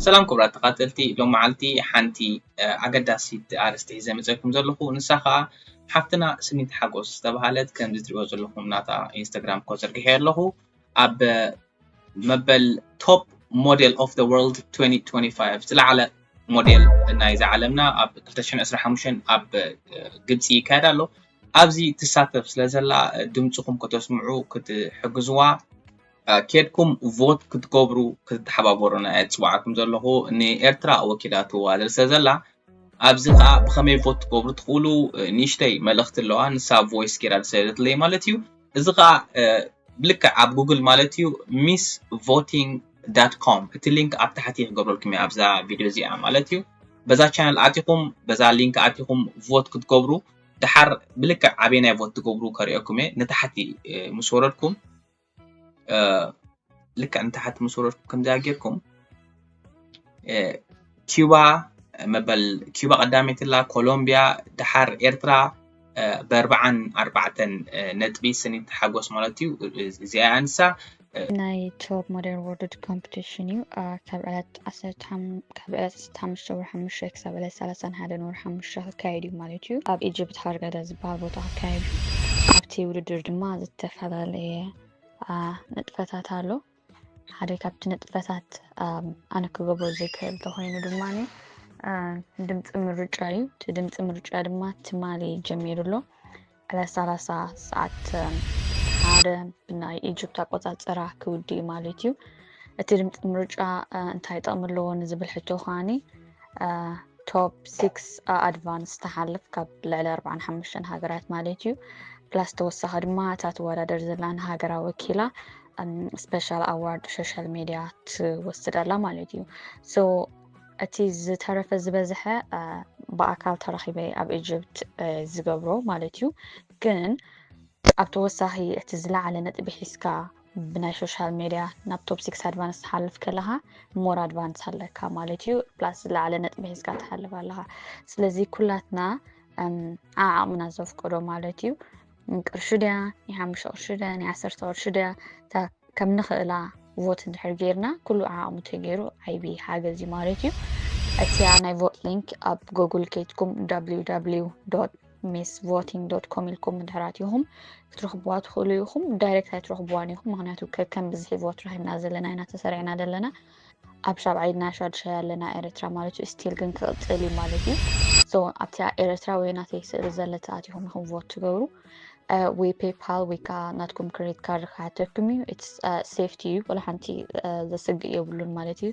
ሰላም ክቡራት ተኸታተልቲ፣ ሎም መዓልቲ ሓንቲ ኣገዳሲት ኣርእስቲ ሒዘ መፅእኩም ዘለኹ፣ ንሳ ከዓ ሓፍትና ስኒት ሓጎስ ዝተባሃለት፣ ከምዚ ትሪእዎ ዘለኹም ናታ ኢንስታግራም ኮ ዘርጊሐ ኣለኹ። ኣብ መበል top model of the world twenty twenty-five ዝለዓለ ሞዴል ናይዛ ዓለምና ኣብ ክልተ ሽሕን ዕስራን ሓሙሽተን ኣብ ግብፂ ይካየድ ኣሎ። ኣብዚ ትሳተፍ ስለ ዘላ ድምፅኹም ከተስምዑ ክትሕግዝዋ ኬድኩም ቮት ክትገብሩ ክትተሓባበሩና እየ ዝፅዋዕኩም ዘለኹ። ንኤርትራ ወኪላ ትዋደር ስለ ዘላ ኣብዚ ከዓ ብኸመይ ቮት ትገብሩ ትኽእሉ ንእሽተይ መልእኽቲ ኣለዋ። ንሳ ቮይስ ጌራ ዝሰደትለይ ማለት እዩ። እዚ ከዓ ብልክዕ ኣብ ጉግል ማለት እዩ ሚስ ቮቲንግ ዳት ኮም፣ እቲ ሊንክ ኣብ ታሕቲ ክገብረልኩም እየ ኣብዛ ቪድዮ እዚኣ ማለት እዩ። በዛ ቻነል ኣቲኹም በዛ ሊንክ ኣቲኹም ቮት ክትገብሩ፣ ድሓር ብልክዕ ኣበየናይ ቮት ትገብሩ ከርእየኩም እየ። ንታሕቲ ምስ ወረድኩም ልክዕ ንታሕቲ ምስ ወረድኩም ከምዚኣ ጌርኩም ኪዩባ መበል ኪዩባ ቀዳመይቲ ኣላ፣ ኮሎምቢያ፣ ድሓር ኤርትራ ብኣርባዓን ኣርባዕተን ነጥቢ። ስኒት ሓጎስ ማለት እዩ። እዚኣ ኣንሳ ናይ ቶፕ ሞደል ወርልድ ኮምፒቲሽን እዩ። ካብ ዕለት ዓሰርተ ሓሙሽተ ወርሒ ሓሙሽተ ክሳብ ዕለት ሰላሳን ሓደን ወርሒ ሓሙሽተ ክካየድ እዩ ማለት እዩ። ኣብ ኢጅፕት ሀርገደ ዝበሃል ቦታ ክካየድ እዩ። ኣብቲ ውድድር ድማ ዝተፈላለየ ንጥፈታት ኣሎ። ሓደ ካብቲ ንጥፈታት ኣነ ክገብሮ ዘይክእል እንተኾይኑ ድማ ድምፂ ምርጫ እዩ። እቲ ድምፂ ምርጫ ድማ ትማሊ ጀሚሩ ኣሎ። ዕለት ሰላሳ ሰዓት ሓደ ብናይ ኢጅፕት ኣቆፃፅራ ክውድእ እዩ ማለት እዩ። እቲ ድምፂ ምርጫ እንታይ ጥቕሚ ኣለዎ ንዝብል ሕቶ ከዓኒ ቶፕ ሲክስ ኣድቫንስ ትሓልፍ ካብ ልዕሊ ኣርባዓን ሓሙሽተን ሃገራት ማለት እዩ። ፕላስ ተወሳኺ ድማ እታ ትወዳደር ዘላ ንሃገራ ወኪላ ስፔሻል ኣዋርድ ሶሻል ሜድያ ትወስድ ኣላ ማለት እዩ። ሶ እቲ ዝተረፈ ዝበዝሐ ብኣካል ተራኺበ ኣብ ኢጅፕት ዝገብሮ ማለት እዩ። ግን ኣብ ተወሳኺ እቲ ዝለዓለ ነጥቢ ሒዝካ ብናይ ሶሻል ሜድያ ናብ ቶፕ ሲክስ ኣድቫንስ ትሓልፍ ከለኻ ሞር ኣድቫንስ ኣለካ ማለት እዩ። ፕላስ ዝለዓለ ነጥቢ ሒዝካ ትሓልፍ ኣለኻ። ስለዚ ኩላትና ዓዓቕምና ዘፍቀዶ ማለት እዩ። ቅርሺ ድያ ናይ ሓሙሽተ ቅርሺ ድያ ናይ ዓሰርተ ቅርሺ ድያ እታ ከም ንኽእላ ቮት እንድሕር ጌርና ኩሉ ዓቕሙ ተገይሩ ዓይቢ ሓገዝ እዩ ማለት እዩ። እቲያ ናይ ቮት ሊንክ ኣብ ጎጉል ከይትኩም www ሚስ ቮቲንግ ዶት ኮም ኢልኩም እንድሕር ኣቲኹም ክትረኽብዋ ትኽእሉ ኢኹም። ዳይሬክት ኣይትረኽብዋን ኢኹም፣ ምክንያቱ ከከም ብዝሒ ቮት ረኺብና ዘለና ኢና ተሰሪዕና ዘለና። ኣብ ሻብዓይ እና ሻድሻይ ኣለና ኤርትራ ማለት እዩ። ስቲል ግን ክቕፅል እዩ ማለት እዩ። ሶ ኣብቲኣ ኤርትራ ወይ ናተይ ስእሊ ዘለቲ ኣቲኹም ኢኹም ቮት ትገብሩ። ወይ ፔይፓል ወይ ከዓ ናትኩም ክሬዲት ካርድ ክሓተኩም እዩ። ኢትስ ሴፍቲ እዩ፣ ወላ ሓንቲ ዘስግእ የብሉን ማለት እዩ።